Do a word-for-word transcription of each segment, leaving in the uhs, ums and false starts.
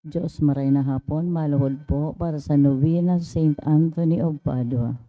Diyos, maray na hapon, maluhod po para sa Novena Saint Anthony of Padua.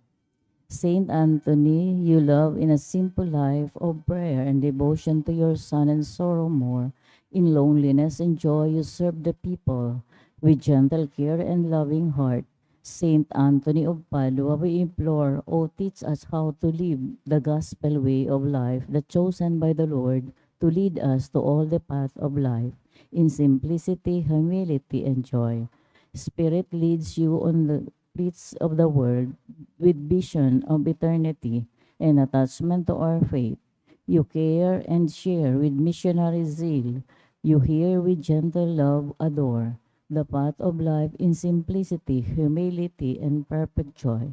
Saint Anthony, you love in a simple life of prayer and devotion to your son and sorrow more. In loneliness and joy, you serve the people with gentle care and loving heart. Saint Anthony of Padua, we implore, O teach us how to live the gospel way of life that chosen by the Lord to lead us to all the path of life in simplicity, humility, and joy. Spirit leads you on the streets of the world with vision of eternity and attachment to our faith. You care and share with missionary zeal. You hear with gentle love, adore the path of life in simplicity, humility, and perfect joy.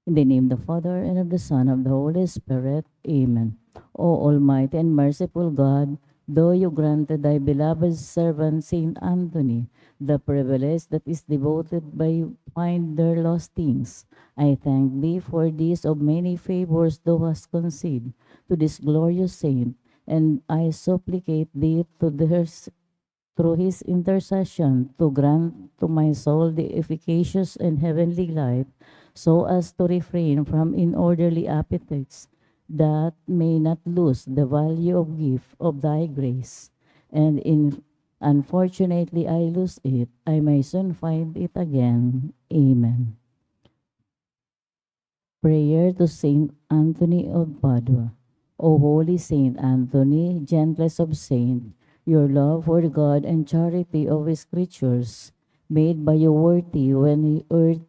In the name of the Father, and of the Son, of the Holy Spirit. Amen. O Almighty and merciful God, though you granted thy beloved servant Saint Anthony the privilege that is devoted by find their lost things, I thank thee for this of many favors thou hast conceded to this glorious saint, and I supplicate thee to their through his intercession, to grant to my soul the efficacious and heavenly light, so as to refrain from inorderly appetites, that may not lose the value of gift of thy grace. And in unfortunately I lose it, I may soon find it again. Amen. Prayer to Saint Anthony of Padua. O holy Saint Anthony, gentlest of saints, your love for God and charity of his creatures made by you worthy when he earth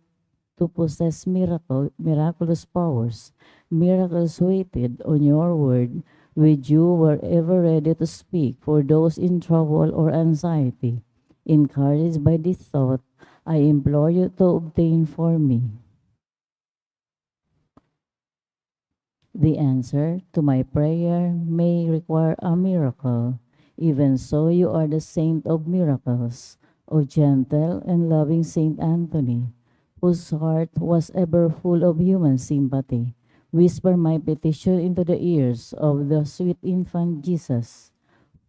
to possess miracle, miraculous powers, miracles waited on your word, with you were ever ready to speak for those in trouble or anxiety. Encouraged by this thought, I implore you to obtain for me. The answer to my prayer may require a miracle. Even so, you are the saint of miracles, O gentle and loving Saint Anthony, whose heart was ever full of human sympathy. Whisper my petition into the ears of the sweet infant Jesus,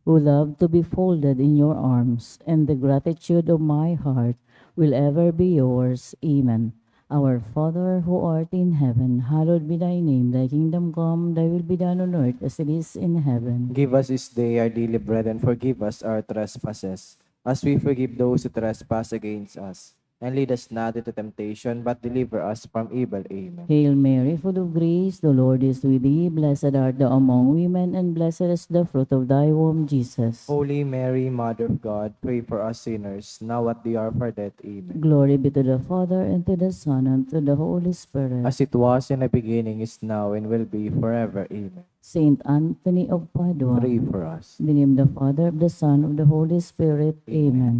who loved to be folded in your arms, and the gratitude of my heart will ever be yours. Amen. Our Father, who art in heaven, hallowed be thy name. Thy kingdom come, thy will be done on earth as it is in heaven. Give us this day our daily bread, and forgive us our trespasses, as we forgive those who trespass against us. And lead us not into temptation, but deliver us from evil. Amen. Hail Mary, full of grace, the Lord is with thee. Blessed art thou among women, and blessed is the fruit of thy womb, Jesus. Holy Mary, Mother of God, pray for us sinners, now at the hour of our death. Amen. Glory be to the Father, and to the Son, and to the Holy Spirit. As it was in the beginning, is now, and will be forever. Amen. Saint Anthony of Padua. Pray for us. In the name of the Father, of the Son, of the Holy Spirit. Amen. Amen.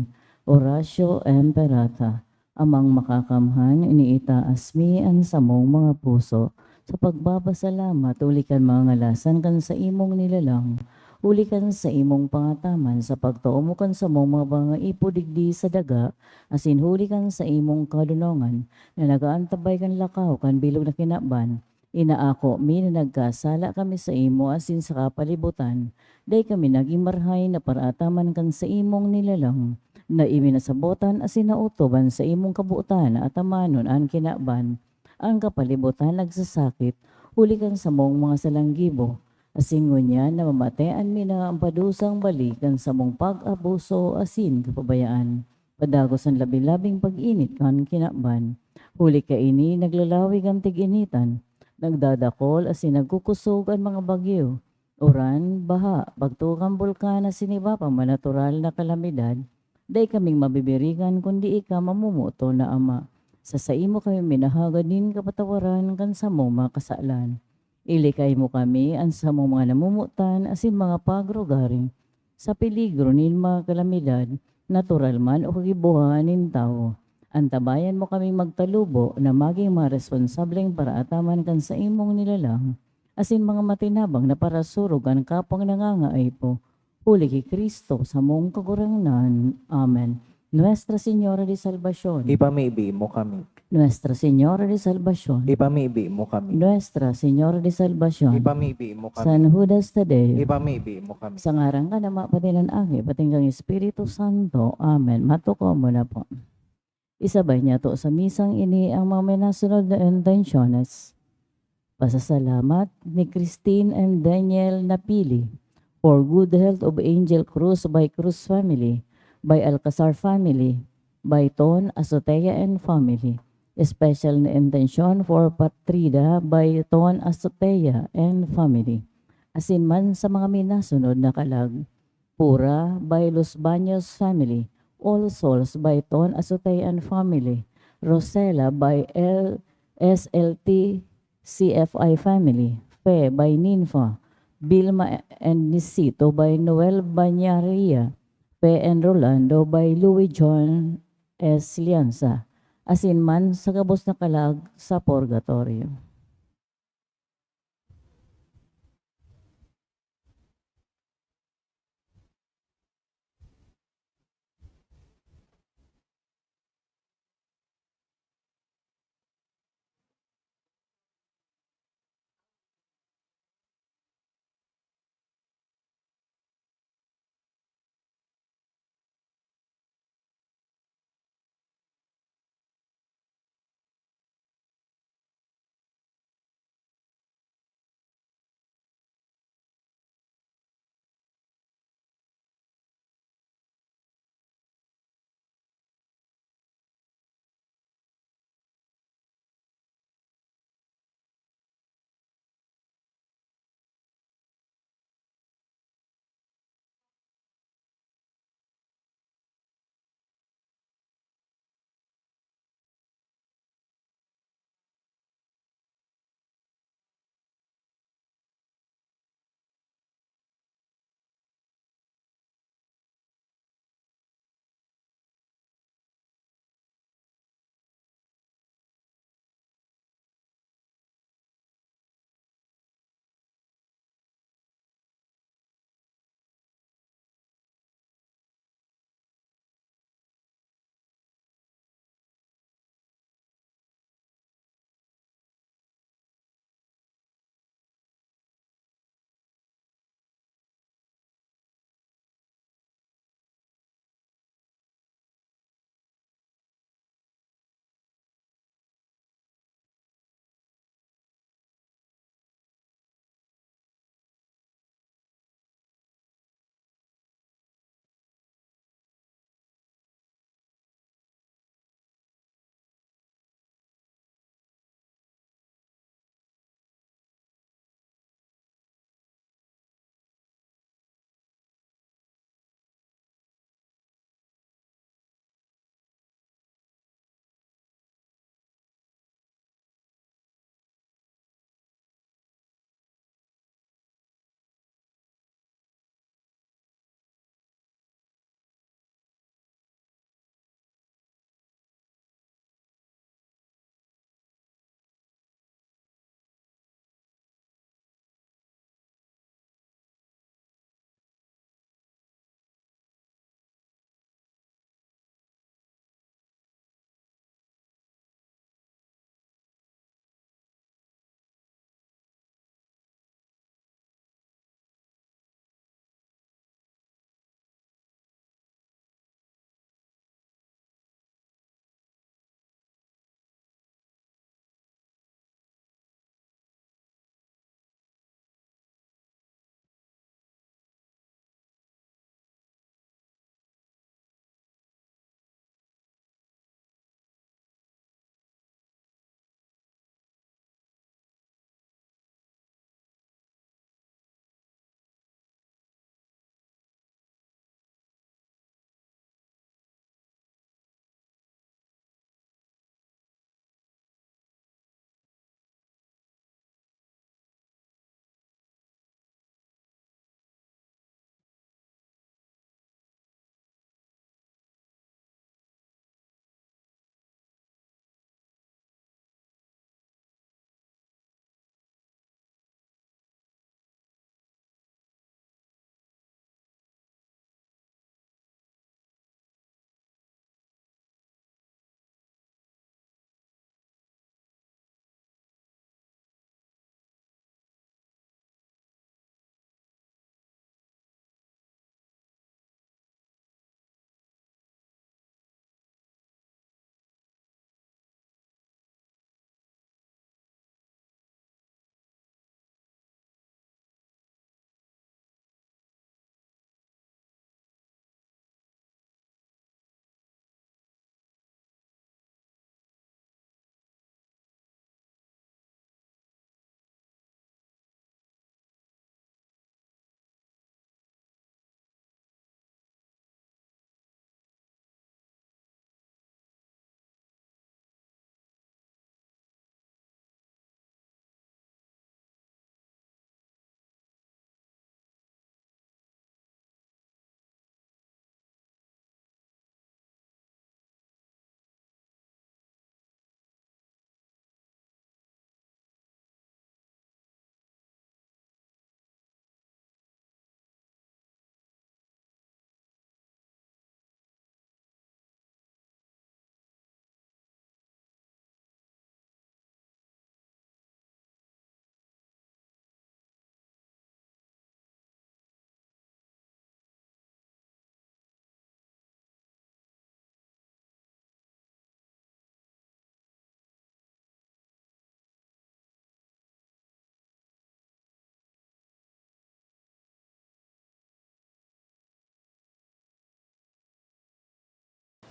Oratio Imperata. Amang Makakamhan, iniitaas mi an samong mga puso sa pagbabasalamat huli kan mga ngalasan kan saimong nilalang, huli kan saimong pangataman sa pagtao mo kan samong mga pangaipod digdi sa daga, asin huli kan saimong kadonongan na nag-aantabay kan lakaw kan bilog na kinaban. Inaako mi na nagkasala kami saimo asin sa kapalibutan. Dai kami nagin marahay na paraataman kan saimong nilalang, na iminasabotan asin naotob an saimong kabotan na atamanon an kinaban, an kapalibutan nagsasakit huli kan samong mga salang gibo. Asin ngunyan namamatean mi na an padusang balik kan samong pag-abuso asin kapabayaan. Padagos an labi-labing pag-init kan kinaban. Huli kaini, naglalawig an tig-initan, nagdadakol asin nagkukusog an mga bagyo. Uran, baha, pagtugang bulkan asin iba pa man natural na kalamidad, dai kaming mabibirigan kundi ika, mamomoton na Ama. Sa saimo kami minahagad nin kapatawaran kan samong mga kasalan. Ilikay mo kami, an samong mga namomotan asin mga pagrugaring, sa peligro nin mga kalamidad, natural man o kagibohan nin tawo. Antabayan mo kaming magtalubo na magin mga responsableng paraataman kan saimong nilalang, asin mga matinabang na parasurog kan kapwang nangangaipo, huli ki Cristo, samong Kagurangnan. Amen. Nuestra Señora de Salvacion. Ipamibi mo kami. Nuestra Señora de Salvacion. Ipamibi mo kami. Nuestra Señora de Salvacion. Ipamibi mo kami. San Judas Tadeo. Ipamibi mo kami. Sa ngaran kan Ama, pati kan Aki, pati kan Espiritu Santo. Amen. Matukaw mo na po. Isabay niyato sa misang ini ang mga minasunod na intensyones. Pasasalamat ni Christine and Daniel Napili for good health of Angel Cruz by Cruz family, by Alcazar family, by Ton Azotea and family. Special na intensyon for Patrida by Ton Azotea and family. Asin man sa mga minasunod na kalag, Pura by Los Baños family, All Souls by Ton Azotea and family, Rosela by L S L T C F I family, Fe by Ninfa, Vilma and Nisito by Noel Bañaria, Fe and Rolando by Louis John S. Lianza, asin man sa gabos na kalag sa purgatorio.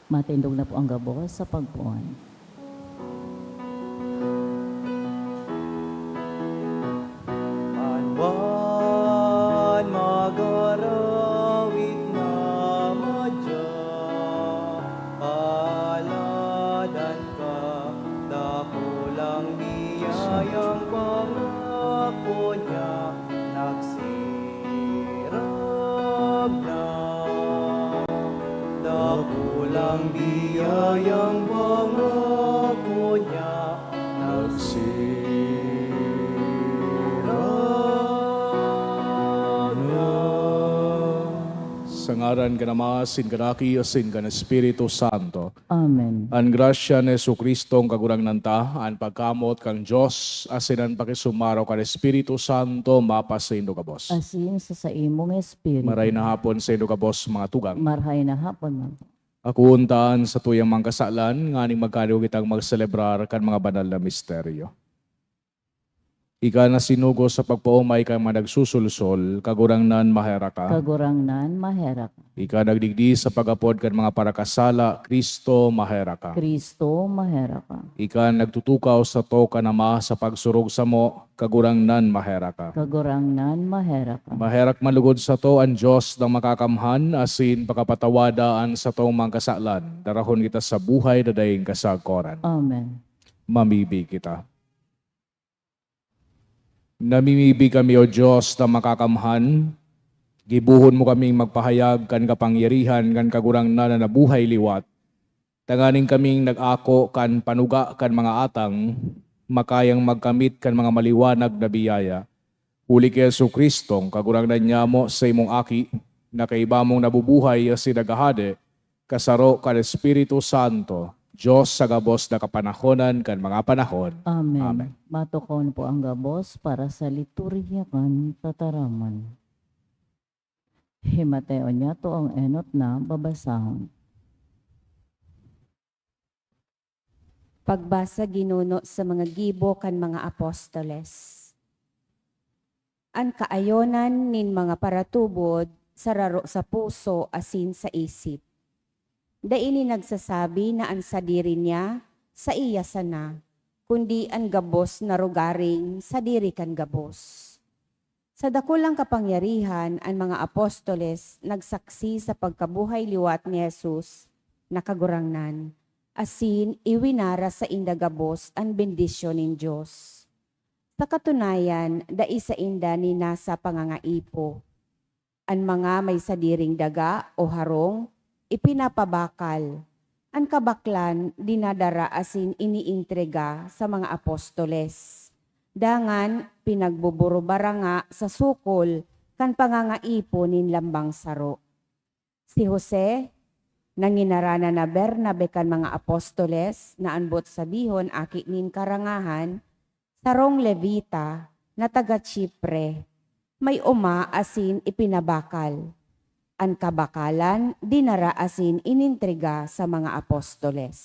Matindog na po ang gabos sa pagpoon. An buwan mag-arawit na madya, alad an kadakulang biyayang pangako niya nagsirag na. Dakulang biyayang pangako niya nagsirag na. Sa ngaran kan Ama, asin kan Aki, asin kan Espiritu Santo. Amen. An grasya ni Jesu-Cristo, an Kagurangnan ta, an pagkamoot kan Dios, asin an pakisumaro kan Espiritu Santo, mapasaindo gabos. Asin sa saimong espiritu. Maray na hapon saindo gabos, mga tugang. Marhay na hapon, mga Akoon ta an satuyang mga kasalan, nganing magkaniwa kitang magselebrar kan mga banal na misteryo. Ika na sinugo sa pagpaomay kan mga nagsusulsol, Kagurangnan, maherak ka. Kagurangnan, maherak ka. Ika nagdigdi sa pag-apod kan mga parakasala, Cristo, maherak ka. Cristo, maherak ka. Ika nagtutukaw sato kan Ama sa pagsurog samo, Kagurangnan, maherak ka. Kagurangnan, maherak ka. Maherak man lugod sato an Dios na makakamhan, asin pakapatawada an satong mga kasalan. Darahon kita sa buhay na daing kasagkoran. Amen. Mamibi kita. Namimibi kami, O Dios na makakamhan, gibohon mo kaming magpahayag kan kapangyarihan kan Kagurangnan na nabuhay liwat, tanganing kaming nag-ako kan panuga kan mga atang, makayang magkamit kan mga maliwanag na biyaya. Huli ki Jesu-Cristong Kagurangnan nyamo, saimong Aki, na kaiba mong nabubuhay asin naghahade, kasaro kan Espiritu Santo, Dios sa gabos na kapanahonan kan mga panahon. Amen. Amen. Matukon po ang gabos para sa liturhiya kan tataramon. Himatay niyato ang enot na babasahon. Pagbasa ginuno sa mga gibo kan mga apostoles. An kaayonan nin mga paratubod sararo sa puso asin sa isip. Dai ini nagsasabi na an sadiri niya saiya sana, kundi an gabos na rogaring sadiri kan gabos. Sa dakulang kapangyarihan, an mga apostoles nagsaksi sa pagkabuhay liwat ni Jesus na Kagurangnan, asin iwinara sainda gabos an bendisyon nin Dios. Sa katunayan, dai sainda nin nasa pangangaipo. An mga may sadiring daga o harong, ipinapabakal. An kabaklan dinadara asin iniintriga sa mga apostoles. Dangan, pinagbuburubaranga sa sukol kan pangangaipo nin lambang saro. Si Jose, na nginaranan na Bernabe kan mga apostoles, na an boot sabihon, aki nin karangahan, sarong Levita na taga Chipre, may oma asin ipinabakal. An kabakalan dinara asin inintriga sa mga apostoles.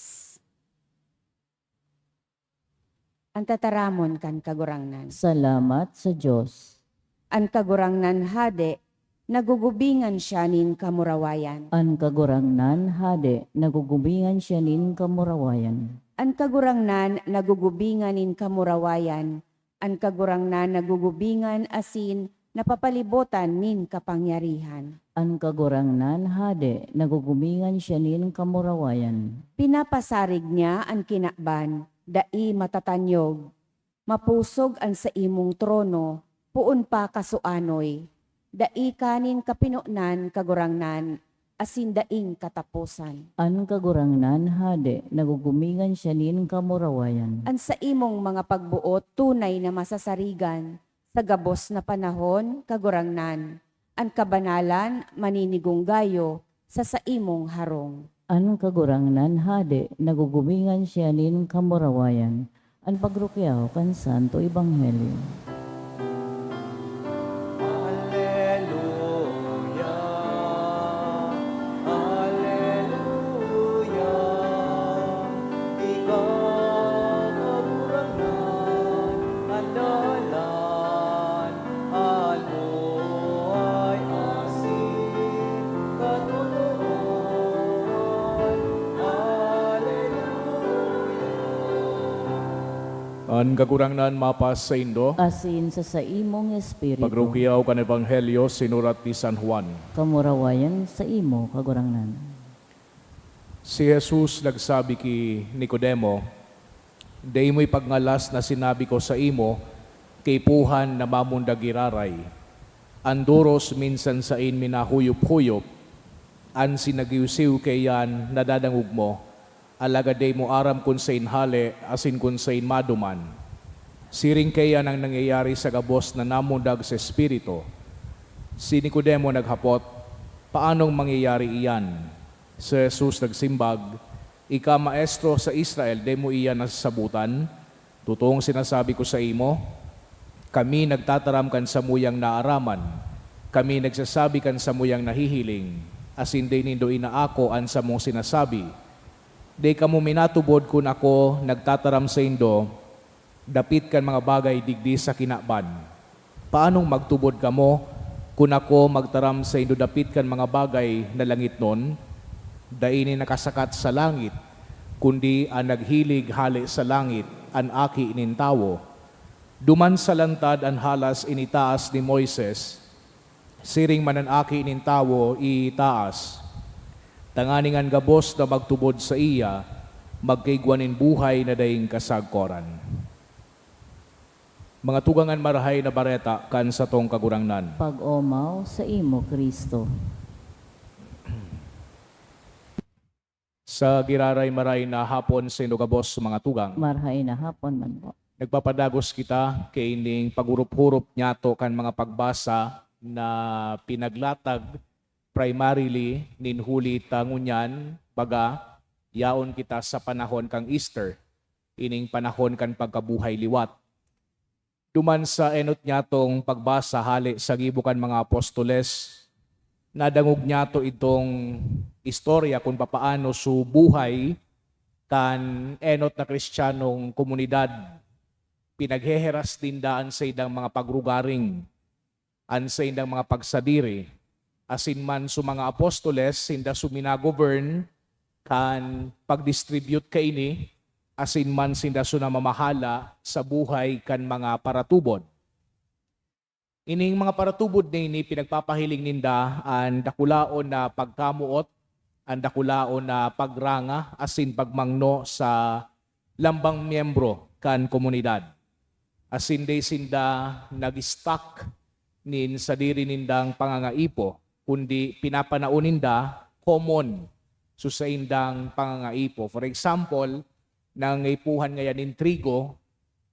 An tataramon kan Kagurangnan. Salamat sa Dios. An Kagurangnan Hade, nagugubingan siya nin kamurawayan. An Kagurangnan Hade, nagugubingan siya nin kamurawayan. An Kagurangnan nagugubingan nin kamurawayan. An Kagurangnan nagugubingan asin napapalibotan nin kapangyarihan. An Kagurangnan Hade, nagugubingan siya nin kamurawayan. Pinapasarig niya an kinaban, dai matatanyog. Mapusog an saimong trono, poon pa kasuanoy. Dai ka nin kapinonan, Kagurangnan, asin daing kataposan. An Kagurangnan Hade, nagugubingan siya nin kamurawayan. An saimong mga pagboot tunay na masasarigan, sa gabos na panahon, Kagurangnan. An kabanalan maninigong gayo sa saimong harong. An Kagurangnan Hade, nagugubingan siya nin kamurawayan. An pagrukyaw kan Santo Ebanghelyo. Aleluya, aleluya, ikaw, Kagurangnan, an dalan, an buhay asin katotoohan. Kagurangnan mapasaindo. Asin sa saimong espiritu. Pagrukyaw kan Ebanghelyo sinurat ni San Juan. Kamurawayan sa imo, Kagurangnan. Si Jesus nagsabi ki Nicodemo, "Dai mo ipagngalas na sinabi ko saimo, kaipuhan na mamundag giraray. An doros minsan sain minahuyop-huyop, an sinagiwsiw kaiyan nadadangog mo, alagad dai mo aram kun sain hale asin kun sain maduman." Siring kaiyan an nangyayari sa gabos na namundag sa Espiritu. Si Nicodemo naghapot, "Paanong mangyayari iyan?" Si Jesus nagsimbag, "Ika maestro sa Israel, dai mo iyan nasasabotan? Totoong sinasabi ko saimo, kami nagtataram kan samuyang naaraman. Kami nagsasabi kan samuyang nahihiling, asin dai nindo inaako an samong sinasabi. Dai kamo minatubod kun ako nagtataram saindo dapit kan mga bagay digdi sa kinaban. Paanong magtubod kamo kun ako magtaram saindo dapit kan mga bagay na langitnon? Dai ini nakasakat sa langit, kundi an naghilig hale sa langit, an Aki nin Tawo. Duman sa lantad an halas initaas ni Moises, siring man an Aki nin Tawo itaas, tanganing an gabos na magtubod saiya magkaigwa nin buhay na daing kasagkoran." Mga tugang, an Marahay na Bareta kan satong Kagurangnan. Pag-omaw saimo, Cristo. Sa giraray, maray na hapon saindo gabos, mga tugang. Marahay na hapon man po. Nagpapadagos kita kaining paghurup-hurup nyato kan mga pagbasa na pinaglatag primarily nin huli ta ngunyan, baga, yaon kita sa panahon kan Easter, ining panahon kan pagkabuhay liwat. Duman sa enot nyatong pagbasa hale sa gibo kan mga apostoles, nadangog nyato itong istorya kun papaano so buhay kan enot na Kristiyanong komunidad. Pinagheheras ninda an saindang mga pagrugaring, an saindang mga pagsadiri, asin man so mga apostoles, sinda so minagovern kan pag-distribute kaini, asin man sinda so namamahala sa buhay kan mga paratubod. Ining mga paratubod na ini, pinagpapahiling ninda an dakulaon na pagkamoot, an dakulaon na pagranga asin pagmangno sa lambang miyembro kan komunidad. Asin dai sinda nag-stock nin sadiri nindang pangangaipo, kundi pinapanao ninda common so saindang pangangaipo. For example, nangangaipuhan ngayan nin trigo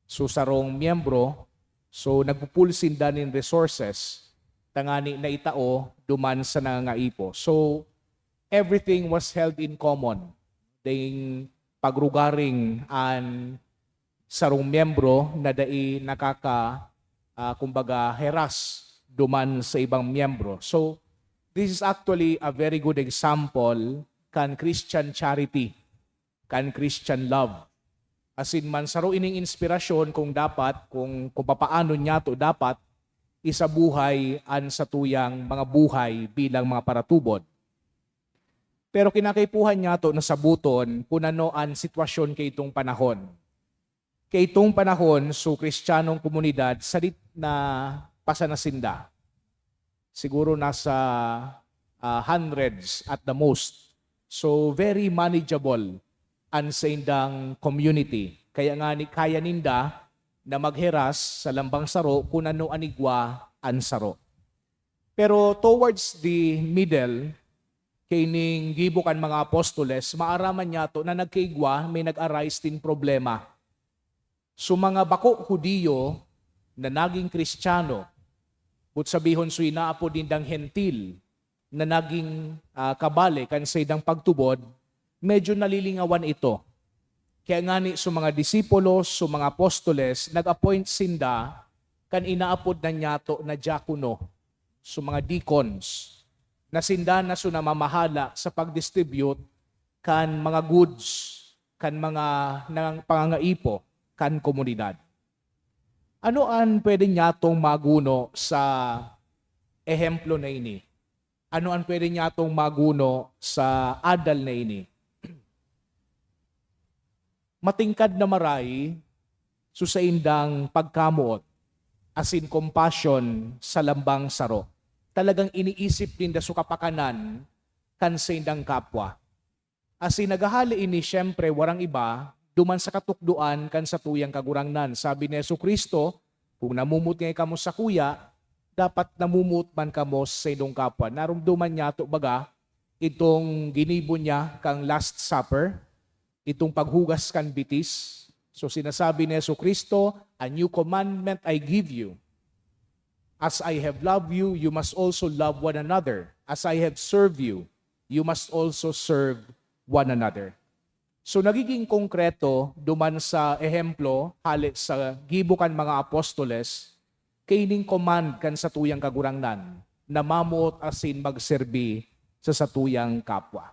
so sarong miyembro, so nagpupul sinda nin resources tangani na itao duman sa nangangaipo. So, everything was held in common. Daing pagrugaring an sarong miyembro na dai nakaka, ah, kumbaga, heras duman sa ibang miyembro. So, this is actually a very good example kan Christian charity, kan Christian love. Asin man, saro ining inspirasyon kung dapat, kung, kung papaano nyato dapat isabuhay an satuyang mga buhay bilang mga paratubod. Pero kinakaipuhan nyato na saboton kun ano an sitwasyon kaitong panahon. Kaitong panahon, so Kristiyanong komunidad, sadit na pasa na sinda. Siguro nasa, ah, hundreds at the most. So, very manageable an saindang community. Kaya ngani, kaya ninda na magheras sa lambang saro kun ano an igwa an saro. Pero towards the middle, kaining gibo kan mga apostoles, maaraman nyato na nagkaigwa, may nag-arise din problema. So, mga bako Judio na naging Kristiyano, boot sabihon, so inaapod nindang Hentil, na naging, ah, kabale kan saindang pagtubod, medyo nalilingawan ito. Kaya ngani, so mga disipulos, so mga apostoles, nag-appoint sinda kan inaapod na nyato na diakono, so mga deacons, na sinda na so namamahala sa pag-distribute kan mga goods, kan mga nang-, pangangaipo kan komunidad. Ano an pwede nyatong maguno sa ehemplo na ini? Ano an pwede nyatong maguno sa adal na ini? Matingkad na maray, So, saindang pagkamoot asin compassion sa lambang saro, talagang iniisip ninda so kapakanan kan saindang kapwa. Asin naghahale ini, siyempre, warang iba duman sa katukdoan kan satuyang Kagurangnan. Sabi ni Jesu-Cristo, "Kung namumuot ngani kamo sakuya, dapat namumuot man kamo sa saindong kapwa." Naromdoman niyato baga itong ginibo niya kan Last Supper, itong paghugas kan bitis? So, sinasabi ni Jesu-Cristo, "A new commandment I give you. As I have loved you, you must also love one another. As I have served you, you must also serve one another." So, nagiging konkreto duman sa ehemplo hale sa gibo kan mga apostoles, kaining command kan satuyang Kagurangnan na mamoot asin magserbi sa satuyang kapwa.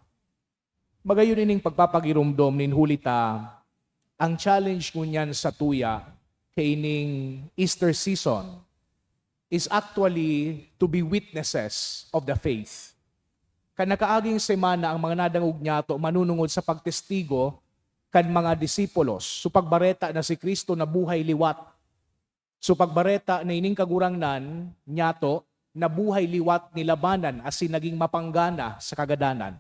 Magayon ining pagpapagiromdom nin huli ta, ang challenge ngunyan satuya kaining Easter season is actually to be witnesses of the faith. Kan nakaaging semana, ang mga nadangog niyato manunungod sa pagtestigo kan mga disipulos. So, pagbareta na si Cristo nabuhay liwat. So, pagbareta na ining Kagurangnan niyato nabuhay liwat nilabanan asin naging mapanggana sa kagadanan.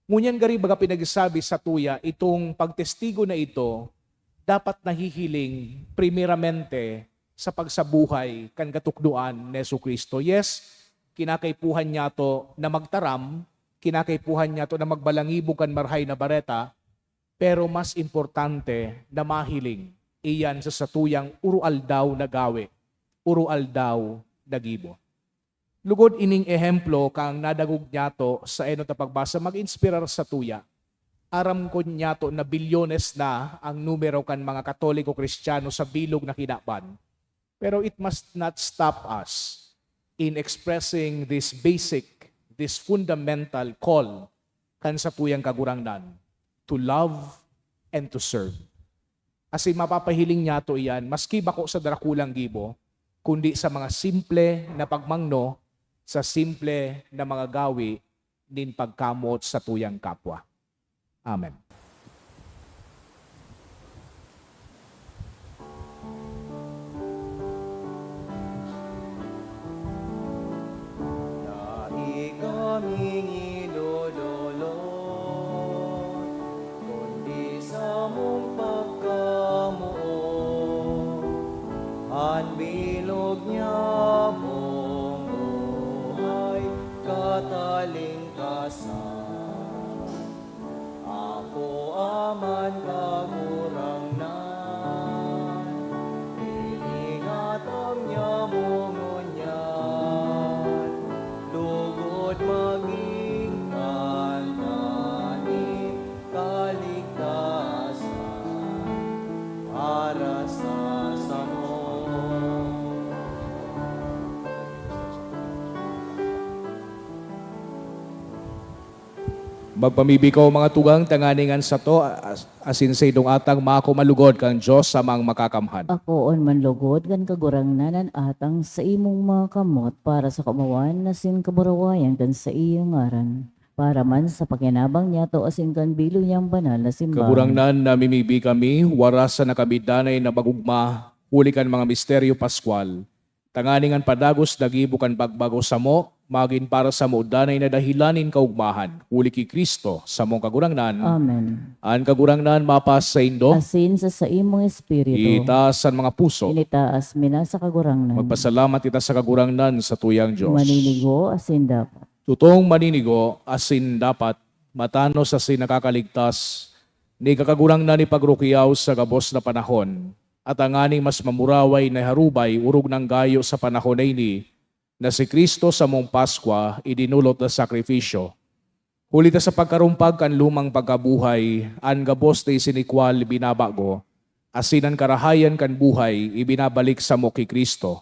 Ngunyan gari baga pinagsasabi satuya, itong pagtestigo na ito dapat nahihiling primeramente sa pagsabuhay kan katukdoan ni Jesu-Cristo. Yes, kinakaipuhan niyato na magtaram, kinakaipuhan niyato na magbalangibog kan Marahay na Bareta, pero mas importante na mahiling iyan sa satuyang oro-aldaw na gawe, oro-aldaw na gibo. Lugod ining ehemplo kan nadangog niyato sa enot na pagbasa mag-inspirar satuya. Aram ko niyato na bilyones na ang numero kan mga Katoliko Kristiyano sa bilog na kinaban, pero it must not stop us in expressing this basic, this fundamental call kan satuyang Kagurangnan, to love and to serve. Asin mapapahiling niyato iyan, maski bako sa drakulang gibo, kundi sa mga simple na pagmangno, sa simple na mga gawi nin pagkamoot satuyang kapwa. Amen. Dai kaming idodolot, kundi samong pagkamoot, an bilog niyabong buhay katalingkasan. Apo, Ama, Kagurangnan, iingatan niamo ngunyan, lugod magin kanta nin kaligtasan para sa samo. Magpamibi ko, mga tugang, tanganing an sato, as-, asin sa idong atang mako malugod kan Dios Amang Makakamhan. Akoon man lugod kan Kagurangnan an atang sa imong mga kamot para sa kaomawan asin kaburawayan kan saiyang ngaran, para man sa pakinabang niyato asin kan bilog niyang banal na simbahan. Kagurangnan, namimibi kami, warasa na kami danay na mag-ogma huli kan mga misteryo paskwal, tanganing an padagos na gibo kan pagbago samo magin para samo danay na dahelan nin kaogmahan, huli ki Cristo, samong Kagurangnan. Amen. An Kagurangnan mapasaindo. Asin sa saimong espiritu. Itaas an mga puso. Initaas mi na sa Kagurangnan. Magpasalamat kita sa Kagurangnan, satuyang Dios. Maninigo asin dapat. Tutong maninigo asin dapat, matanos asin nakakaligtas, ni Kagurangnan ipagrukyaw sa gabos na panahon, at tanganing mas mamuraway na harubay orog nang gayo sa panahon na ini, na si Cristo samong Paskwa idinolot na sakrifisyo. Huli ta sa pagkarumpag kan lumang pagkabuhay, an gabos na isinikwal binabago, asin an karahayan kan buhay ibinabalik samo ki Cristo.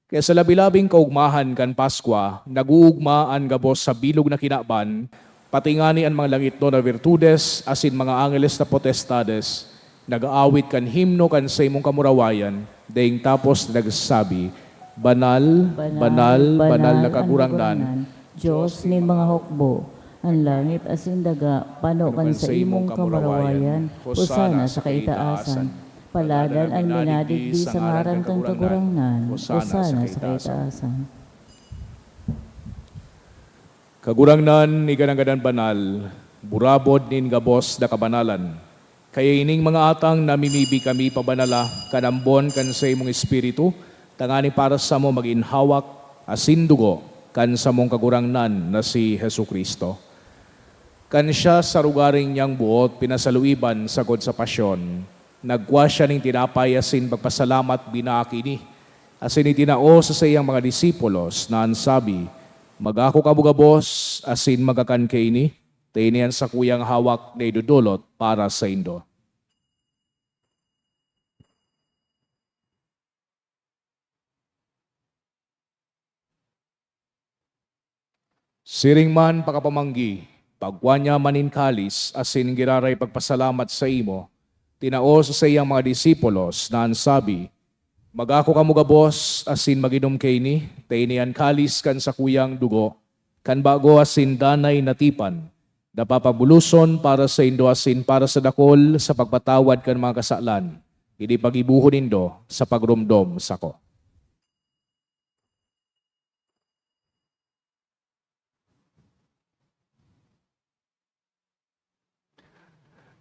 Kaya sa labi-labing kaogmahan kan Paskwa, nag-oogma an gabos sa bilog na kinaban, pati ngani an mga langitnon na virtudes asin mga angeles na potestades nag-aawit kan himno kan saimong kamurawayan, daing tapos nagsasabi, "Banal, banal, banal na Kagurangnan, Dios nin mga hukbo, an langit asin daga pano kan saimong kamurawayan. Hosana sa kaitaasan. Paladan an minadigdi sa ngaran kan Kagurangnan. Hosana sa kaitaasan. Kagurangnan, ika nanggad an banal, burabod nin gabos na kabanalan. Kaya ining mga atang namimibi kami pabanala kan ambon kan saimong Espiritu, tanganing para samo magin hawak asin dugo kan samong Kagurangnan na si Jesu-Cristo. Kan siya sa rogaring niyang boot pinasaluiban sagkod sa pasyon, nagkua siya nin tinapay asin pagpasalamat, binaak ini, asin itinao sa saiyang mga disipulos, na an sabi, "Mag-ako kamo gabos asin magkakan kaini, ta ini an sakuyang hawak na idodolot para saindo." Siring man pakapamanggi, pagkua niya man nin kalis asin giraray pagpasalamat saimo, tinao sa saiyang mga disipulos, na an sabi, "Mag-ako kamo gabos asin mag-inom kaini, ta ini an kalis kan sakuyang dugo, kan bago asin danay na tipan, na papabuloson para saindo asin para sa dakul sa pagpatawad kan mga kasalan. Ini paggibohon nindo sa pagromdom sako."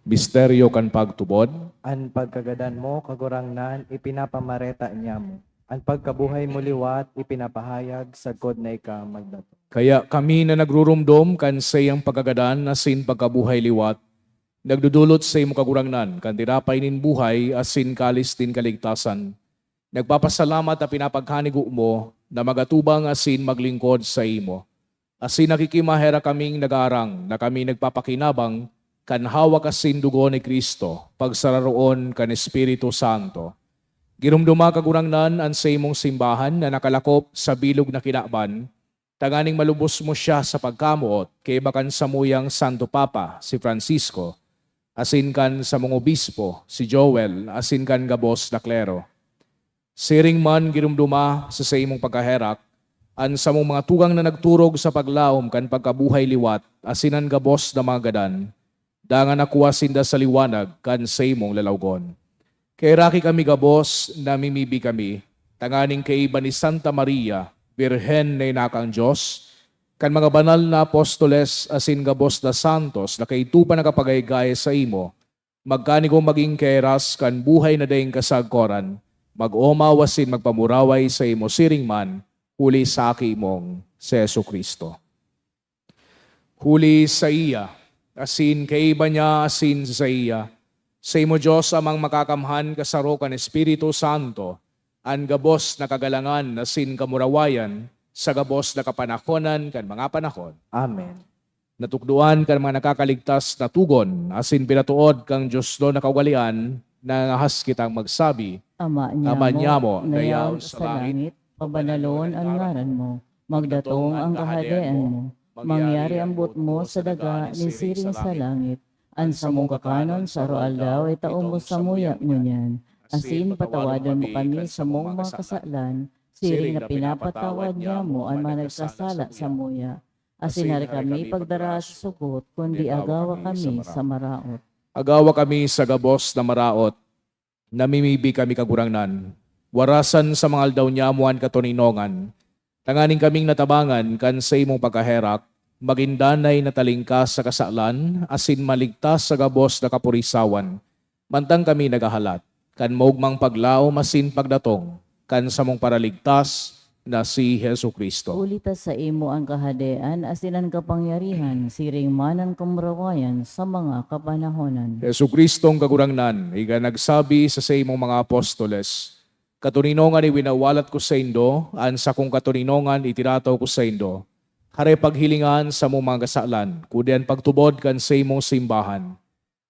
Misteryo kan pagtubod. An pagkagadan mo, Kagurangnan, ipinapamareta niamo. An pagkabuhay mo liwat, ipinapahayag sagkod na ika magdatong. Kaya kami na nagruromdom kan saiyang pagkagadan asin pagkabuhay liwat, nagdodolot saimo, Kagurangnan, kan tinapay nin buhay asin kalis nin kaligtasan. Nagpapasalamat ta pinapagkanigo mo na mag-atubang asin maglingkod saimo. Asin nakikimaherak kaming nagaarang na kami nagpapakinabang kan hawak asin dugo ni Cristo, pagsararoon kan Espiritu Santo. Giromdoma, Kagurangnan, an saimong simbahan na nakalakop sa bilog na kinaban, tanganing malubos mo siya sa pagkamoot kaiba kan samuyang Santo Papa, si Francisco, asin kan samong obispo, si Joel, asin kan gabos na klero. Siring man giromdoma sa saimong pagkaherak an samong mga tugang na nagturog sa paglaom kan pagkabuhay liwat asin an gabos na mga gadan, dangan nakua sinda sa liwanag kan saimong lalawgon. Kaheraki kami gabos, namimibi kami, tanganing kaiba ni Santa Maria, Birhen na inakang Dios, kan mga banal na apostoles asin gabos na santos na kaidto pa nakapagaygay saimo, magkanigo magin kaheras kan buhay na daing kasagkoran, mag-omaw asin magpamuraway saimo siring man, huli sa Aki mong si Jesu-Cristo. Huli saiya, asin kaiba niya, asin saiya, saimo, Dios Amang Makakamhan, kasaro kan Espiritu Santo, an gabos na kagalangan asin kamurawayan sa gabos na kapanahonan kan mga panahon. Amen. Natukdoan kan mga nakakaligtas na tugon asin pinatood kan Diosnon na kaugalean, nangangahas kitang magsabi, Ama Ama niamo, niamo, na yaon sa langit, pabanalon an ngaran mo, magdatong an kahadean mo, mangyari an boot mo sa daga nin siring sa langit. An samong kakanon sa aroaldaw itao mo samuya ngunyan, asin patawadon mo kami sa samong mga kasalan, siring na pinapatawad niamo an mga nagkasala samuya. Asin hari kami pagdara sa sugot, kundi agawa kami sa maraot. Agawa kami sa gabos na maraot. Namimibi kami, Kagurangnan, warasan sa mga aldaw niamo an katoninongan, tanganing kaming natabangan kan saimong pagkaherak, magin danay na talingkas sa kasalan asin maligtas sa gabos na kapurisawan, mantang kami naghahalat kan maogmang paglaom asin pagdatong kan samong Paraligtas na si Jesu-Cristo. Huli ta saimo an kahadean asin an kapangyarihan, siring man an kamurawayan sa mga kapanahonan. Jesu-Cristong Kagurangnan, ika nagsabi sa saimong mga apostoles, "Katoninongan iwinawalat ko saindo, an sakong katoninongan itirataw ko saindo. Hare paghilinga an samong mga kasalan, kundi an pagtubod kan saimong simbahan."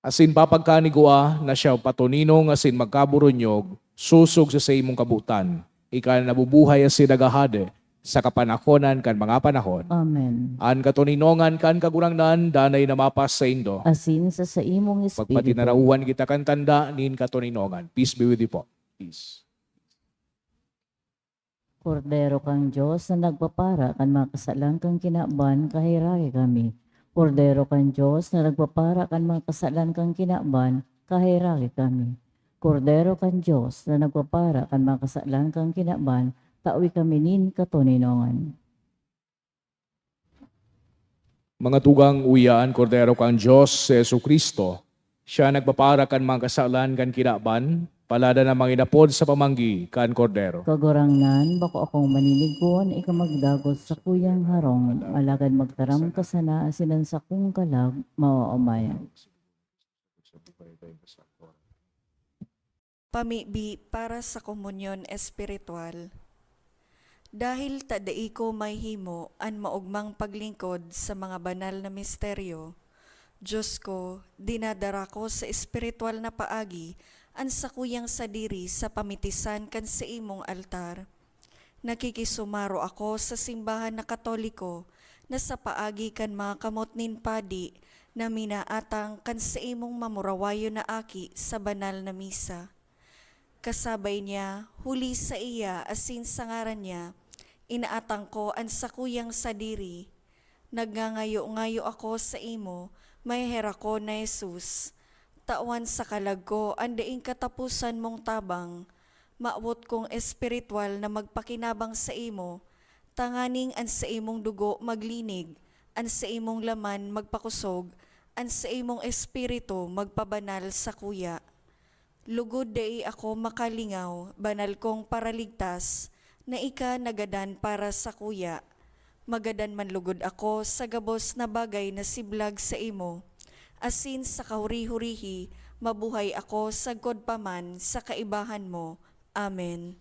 Asin papagkanigua na siya patoninong asin magkaburunyog, sosog sa saimong kabotan, ika na nabubuhay asin naghahade sa kapanahonan kan mga panahon. Amen. An katoninongan kan Kagurangnan danay na mapasaindo. Asin sa saimong espiritu. Pagpatinarawan kita kan tanda nin katoninongan. Peace be with you po. Peace. Kordero kan Dios na nagpapara kan mga kasalan kan kinaban, kaheraki kami. Kordero kan Dios na nagpapara kan mga kasalan kan kinaban, kaheraki kami. Kordero kan Dios na nagpapara kan mga kasalan kan kinaban, tawi kami nin katoninongan. Mga tugang, uya an Kordero kan Dios, si Jesu-Cristo. Siya nagpapara kan mga kasalan kan kinaban, paladan na manginapod sa pamanggi kan Kordero. Kagurangnan, bako akong maninigo na ika magdagos sa kuyang harong, alagad magtaram ka sana asin an sakong kalag maoomayan. Pamibi para sa komunyon espiritual. Dahil ta dai ko mahimo an maogmang paglingkod sa mga banal na misteryo, Dios ko, dinadara ko sa espiritual na paagi an sakuyang sadiri sa pamitisan kan saimong altar. Nakikisumaro ako sa simbahan na Katoliko na sa paagi kan mga kamot nin padi na minaatang kan saimong mamurawayon na aki sa banal na misa. Kasabay niya, huli sa iya asin sa ngaran niya, inaatang ko an sakuyang sadiri. Nagngangayo-ngayo ako saimo, maheherakon na Jesus. Tawan sa kalag ko an daing kataposan mong tabang. Mawot kong espiritual na magpakinabang saimo, tanganing an saimong dugo maglinig, an saimong laman magpakosog, an saimong espiritu magpabanal sakuya. Lugod dai ako makalingaw, banal kong Paraligtas, na ika nagadan para sakuya. Magadan man lugod ako sa gabos na bagay na siblag saimo, asin sa kahuri-hurihi mabuhay ako sagkod pa man sa kaibahan mo. Amen.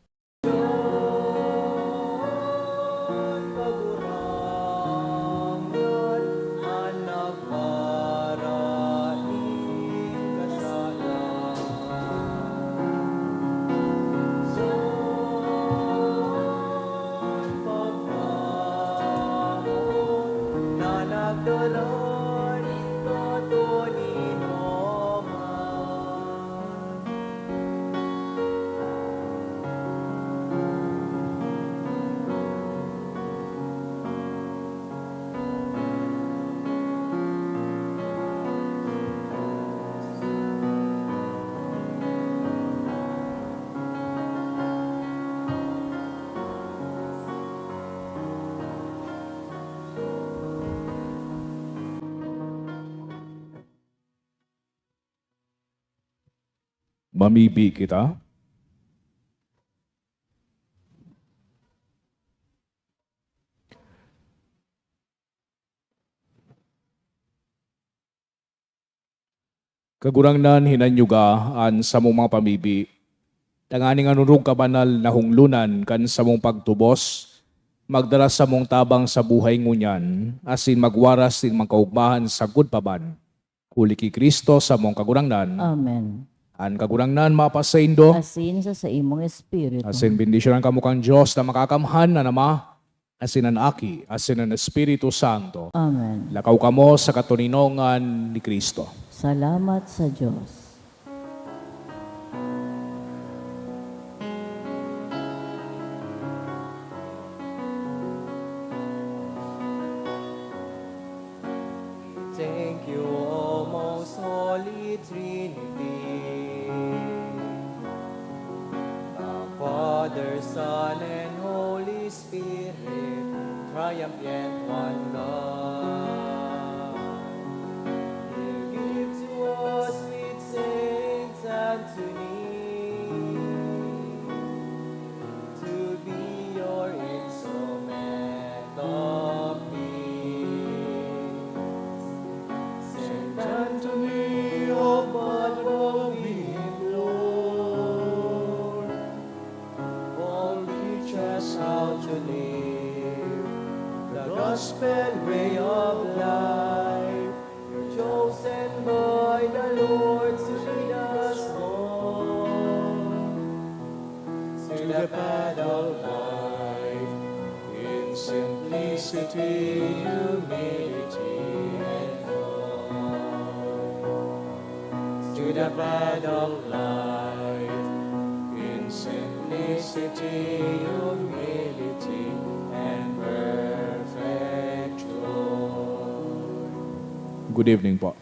Mamibi kita. Kagurangnan, hinanyuga an samong mga pamibi, tanganing an orog kabanal na honglonan kan samong pagtubos magdara samong tabang sa buhay ngunyan, asin magwaras nin makaogmahan sagkod pa man. Huli ki Cristo, samong Kagurangnan. Amen. An Kagurangnan mapasaindo. Asin sa saimong espiritu. Asin bendisyonan kamo kan Dios na makakamhan, an Ama, asin an Aki, asin an Espiritu Santo. Amen. Lakaw kamo sa katoninongan ni Cristo. Salamat sa Dios. Thank you, O most holy Trinity, the Father, Son, and Holy Spirit, triumphant one God. You give to us with Saint Anthony to be your instrument of peace. Saint Anthony of Padua, we implore, Lord, teach us how to live the gospel way of life. You're chosen by the Lord to lead us all to the path of life in simplicity, humility, and love. To the path of life in simplicity, humility, and perfect joy. Good evening po.